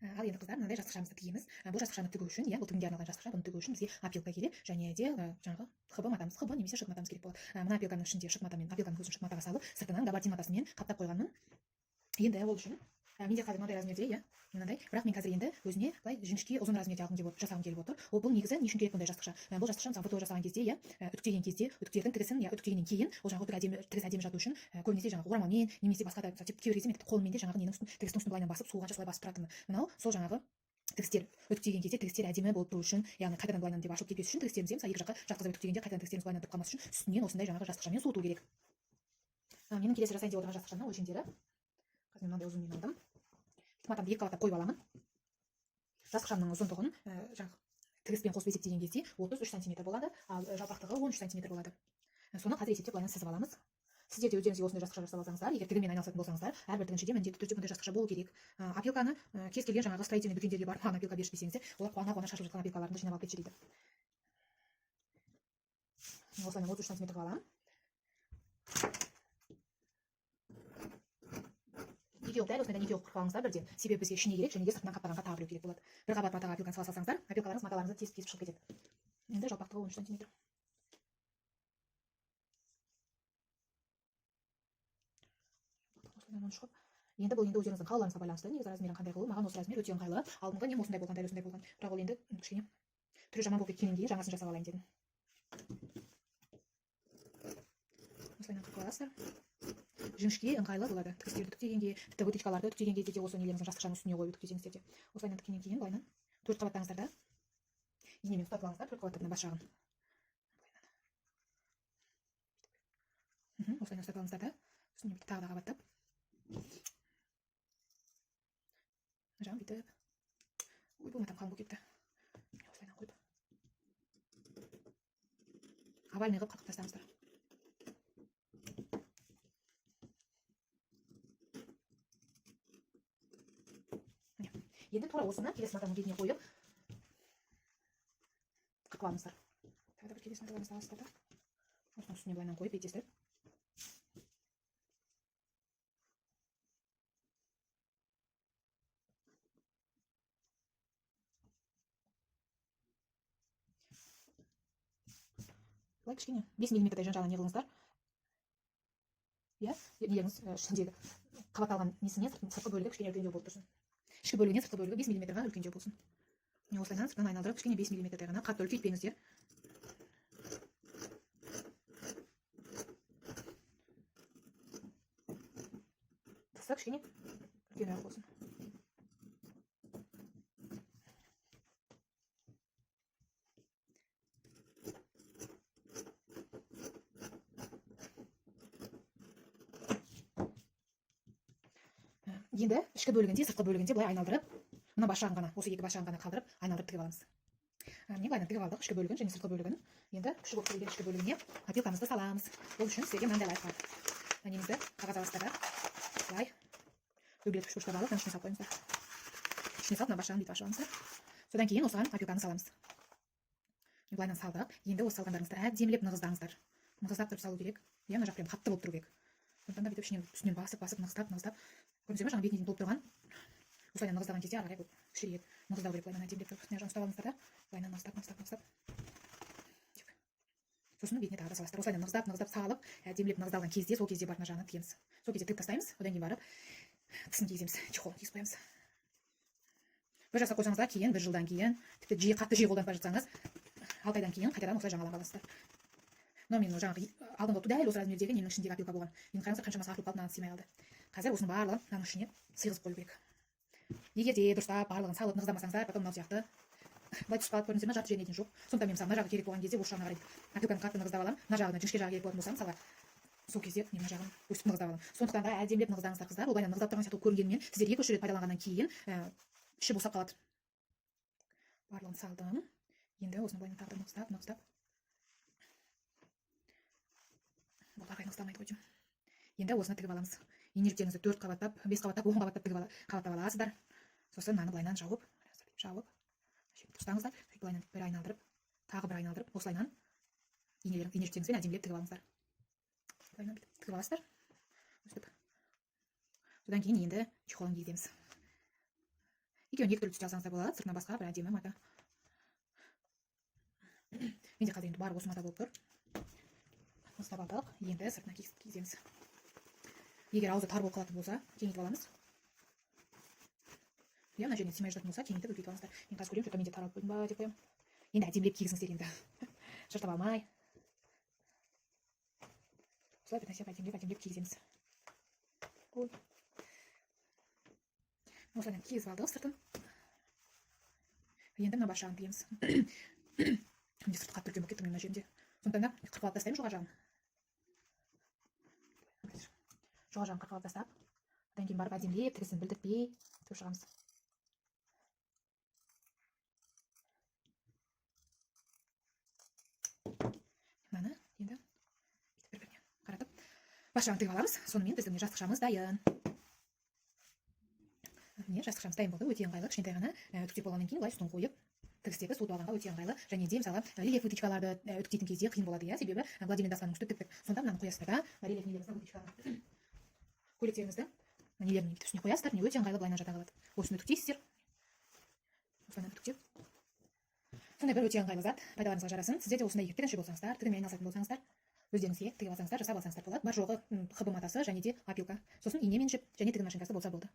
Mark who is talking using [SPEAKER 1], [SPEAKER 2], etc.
[SPEAKER 1] Ал енді, қыздар, мынандай жастықшамызды тігеміз. Бұл жастықшаны тігу үшін, иә, бұл тігінге арналған жастықша. Бұны тігу үшін бізге опилка керек және де жаңағы хб матамыз, хб немесе шыт матамыз керек болады. Мына опилканың ішінде шыт матамен, опилканың өзін шыт матаға салып, сыртынан габардин матасымен қаптап қойғанмын. Енді ол үшін менде қазір мынандай размерде, иә, мынандай, бірақ мен қазір енді өзіне былай жіңішке, ұзын размерде алғым келіп, жасағым келіп отыр. Ол бұл негізі не үшін керек бұндай жастықша? Бұл жастықша, мысалы, ВТО жасаған кезде, иә, үтіктеген кезде үтіктердің тігісін, иә, үтіктегеннен кейін ол жаңағы үтік әдемі, тігіс әдемі жату үшін көбінесе жаңағы орамалмен немесе басқа да, мысалы, кейбір кезде мен тіпті қолыммен де жаңағы ненің үстін, тігістің үстін былайынан басып, суығанша солай басып тұратынмын. Мынау сол жаңағы тігістер үтіктеген кезде тігістер әдемі болып тұру үшін, яғни қайтадан былайынан деп ашылып кетпес үшін тігістеріміз, мысалы, екі жаққа жатқызып үтіктегенде қайтадан тігістеріміз былайынан тұрып қалмас үшін үстінен осындай жаңағы жастықшамен суыту керек. Менің келесі жасайын деп отырған жастықшамның өлшемдері: қазір мен мынандай ұзын нені алдым, матамды екі қабаттап қойып аламын. Жастықшамның ұзындығын жаңағы тігіспен қосып есептеген кезде 33 сантиметр болады, ал жалпақтығы 13 сантиметр болады. Соны қазір есептеп, былайынан сызып аламыз. Сіздер де өздеріңізге осындай жастықша жасап алсаңыздар, егер тігінмен айналысатын болсаңыздар, әрбір тігіншіде міндетті түрде бұндай жастықша болу керек. Опилканы кез келген жаңағы строительный дүкендерге барып, маған опилка берші десеңіздер, олар қуана қуана шашылып жатқан опилкаларыңды жинап алып кетші дейді. Осылай 33 сантиметр қылып аламын. Екеуі дәл осындайдан екеу қырқып алыңыздар бірден, себебі бізге ішіне керек және де сыртынан қаптағанға тағы біреу керек болады. Бір қабат матаға опилканы сала салсаңыздар, опилкаларыңыз маталарыңызды тесіп тесіп шығып кетеді. Енді жалпақтығы 13 сантиметр. Осылайдан 13 қылып. Енді бұл енді өздеріңіздің қалауларыңызға байланысты негізі, размерін қандай қылу. Маған осы размер өте ыңғайлы. Алдыңғы нем осындай болған, дәл осындай болған, бірақ ол енді кішкене түрі жаман болып кеткеннен кейін жаңасын жасап алайын дедім. Осылайынан қырқып аласыздар, жіңішке, ыңғайлы болады тігістерді үтіктегенге, тіпті выточкаларды үтіктеген кезде де осы нелеріңіздің, жастықшаның үстіне қойып үтіктесеңіздер де. Осылайынан тіккеннен кейін былайынан төрт қабаттаңыздар да, инемен ұстатып алыңыздар төрт қабаттап мына бас жағын. Осылайынан ұстатып алыңыздар да, үстіне бүйтіп тағы да қабаттап, мына жағын бүйтіп. Ой, бұл матам қалың болып кетті. Осылайынан қойып, овальный қылып қырқып тастаңыздар. Міне, енді тура осыны келесі матаның бетіне қойып қырқып алыңыздар. Тағы да бір келесі маталарыңызды аласыздар да, осының үстіне былайынан қойып беттестіріп, былай кішкене 5 миллиметрдей жан жағынан не қылыңыздар, иә, нелеріңіз, ішіндегі қабатталған несінен сыртқы бөлігі кішкене үлкендеу болып тұрсын. Ішкі бөлігінен сыртқы бөлігі 5 миллиметрға үлкендеу болсын. Міне, осылайынан сыртынан айналдырып, кішкене 5 миллиметрдей ғана, қатты үлкейтпеңіздер. Тысы кішкене үлкенірек болсын. Енді ішкі бөлігінде, сыртқы бөлігінде былай айналдырып, мына бас жағын ғана, осы екі бас жағын ғана қалдырып, айналдырып тігіп аламыз. Міне, былайынан тігіп алдық ішкі бөлігін және сыртқы бөлігін. Енді күші болып тігілген ішкі бөлігіне опилкамызды саламыз. Ол үшін сіздерге мынандай лайфхак: немізді, қағаз аласыздар да, былай дөңгелетіп, үшбұрыштап алып, мынаның ішіне салып қойыңыздар. Ішіне салып, мына бас жағын бүйтіп ашып алыңыздар. Содан кейін осыған опилканы саламыз. Былайынан салдық. Енді осы салғандарыңызды әдемілеп нығыздаңыздар. Нығыздап тұрып салу керек, иә, мына жақ прям қатты болып тұру керек. Сондықтан да бүйтіп ішінен, үстінен басып басып, нығыздап нығыздап. Көрдіңіздер ме, жаңа бетіне дейін толып тұрған. Осылайынан нығыздаған кезде ары қарай бұл кішірейеді. Нығыздау керек былайынан әдемілеп тұрып. Мына жағын ұстап алыңыздар да, былайынан нығыздап, нығыздап, нығыздап, сосын бетіне тағы да саласыздар. Осылайынан нығыздап нығыздап салып, әдемілеп нығыздалған кезде, сол кезде барып мына жағынан тігеміз. Сол кезде тігіп тастаймыз. Одан кейін барып тысын кигіземіз, чехол кигізіп қоямыз. Бір жасап қойсаңыздар, кейін бір жылдан кейін, тіпті жиі, қатты жиі қолданып бара жатсаңыз, 6 айдан кейін қайтадан осылай жаңалап аласыздар. Мынау менің жаңағы алдыңғы дәл осы размердегі ненің ішіндегі опилка болған. Енді қараңыздар, қаншамасы артылып қалды, мынаны сыймай қалды. Қазір осының барлығын мынаның ішіне сыйғызып қою керек. Егер де дұрыстап барлығын салып нығыздамасаңыздар, потом мынау сияқты былай түсіп қалады, көрдіңіздер ме, жарты жеріне дейін жоқ. Сондықтан мен, мысалы, мына жағы керек болған кезде осы жағына қарай опилканы қатты нығыздап аламын. Мына жағына, жіңішке жағы керек болатын болса, мысалға, сол кезде мен мына жағын өстіп нығыздап аламын. Сондықтан да әдемілеп нығыздаңыздар, қыздар. Ол былайынан нығыздап тұрған сияқты көрінгенімен, сіздер екі үш рет пайдаланғаннан кейін іші босап қалады. Барлығын салдым. Енді осыны былайынан тағы да нығыздап нығыздап. Бұл ары қарай нығыздалмайды ғой деймін. Енді осыны тігіп аламыз. Ине жіптеріңізді төрт қабаттап, бес қабаттап, 10 қабаттап тігіп қабаттап аласыздар. Сосын мынаны былайынан жауып, жауып ұстаңыздар. Сөйтіп былайынан бір айналдырып, тағы бір айналдырып, осылайынан ине жіптеріңізбен әдемілеп тігіп алыңыздар. Былайынан бүйтіп тігіп аласыздар өстіп. Содан кейін енді чехолын кигіземіз. Екеуін екі түрлі түсте алсаңыз да болады, сыртына басқа бір әдемі мата. Менде қазір енді бар осы мата болып тұр. Ұстап алдық, енді сыртына кигіземіз. Егер аузы тар болып қалатын болса, кеңейтіп аламыз, иә. Мына жеріне сыймай жататын болса, кеңейтіп, үлкейтіп алыңыздар. Мен қазір көремін, что-то менде тар алып қойдым ба деп қоямын. Енді әдемілеп кигізіңіздер. Енді жыртып алмай, осылай бір нәрсе әдемілеп, әдемілеп кигіземіз. Ой, осылай кигізіп алдық сыртын. Енді мына бас жағын тігеміз. Менде сырты қатты үлкен болып кетті мына жерінде, сондықтан да қырқып алып тастаймын жоғары жағын. Жоғары жағын қырқып алып тастап, одан кейін барып әдемілеп, тігісін білдіртпей тігіп шығамыз. Мынаны енді бүйтіп бір біріне қаратып, бас жағын тігіп аламыз. Сонымен біздің жастықшамыз дайын. Міне, жастықшамыз дайын болды. Өте ыңғайлы, кішкентай ғана. Үтіктеп болғаннан кейін былай үстін қойып, тігістегі суытып алғанға өте ыңғайлы. Және де, мысалы, рельеф вытачкаларды үтіктейтін кезде қиын болады, иә, себебі гладильный досканың үсті тіп тік. Сонда мынаны қоясыздар да, рельеф нелеріңізді, вытачка көйлектеріңізді нелерін бүйтіп үстіне қоясыздар. Міне, өте ыңғайлы, былайынан жата қалады. Осыны үтіктейсіздер, осылайынан үтіктеп. Сондай бір өте ыңғайлы зат, пайдаларыңызға жарасын. Сіздер де осындай, егер тігінші болсаңыздар, тігінмен айналысатын болсаңыздар, өздеріңізге тігіп алсаңыздар, жасап алсаңыздар болады. Бар жоғы ХБ матасы және де опилка, сосын ине мен жіп және тігін машинкасы болса болды.